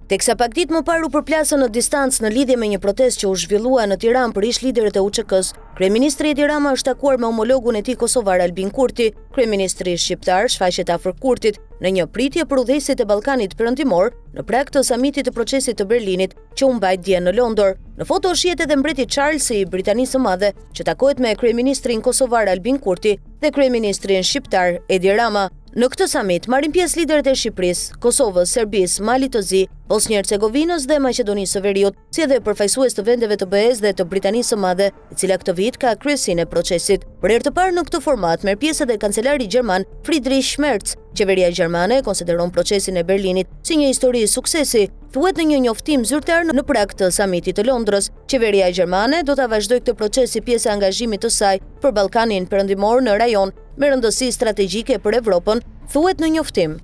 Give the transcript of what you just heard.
Teksa pak ditë më parë u përplasën në distancë në lidhje me një protestë që u zhvillua në Tiranë për ish-liderët e UÇK-së, kryeministri Edi Rama është takuar me homologun e tij kosovar Albin Kurti. Kryeministri shqiptar shfaqet afër Kurtit në një pritje për udhëheqësit e Ballkanit Perëndimor në prag të samitit të procesit të Berlinit që u mbajt dje në Londër. Në foto shihet edhe mbreti Charles i Britanisë së Madhe, që takohet me kryeministrin kosovar Albin Kurti dhe kryeministrin shqiptar Edi Rama. Në këtë samit marrin pjesë liderët e Shqipërisë, Kosovës, Serbisë, Malit të Zi, Bosnjë-Hercegovinës dhe Maqedonisë së Veriut, si edhe përfaqësues të vendeve të BE-së dhe të Britanisë së Madhe, e cila këtë vit ka kryesinë e procesit. Për herë të parë në këtë format merr pjesë edhe kancelari gjerman Friedrich Merz. Qeveria gjermane e konsideron procesin e Berlinit si një histori suksesi, thuhet në një njoftim zyrtar në prag të samitit të Londrës. Qeveria gjermane do ta vazhdojë këtë proces si pjesë e angazhimit të saj për Ballkanin Perëndimor në rajon, me rëndësi strategjike për Evropën, thuhet në njoftim.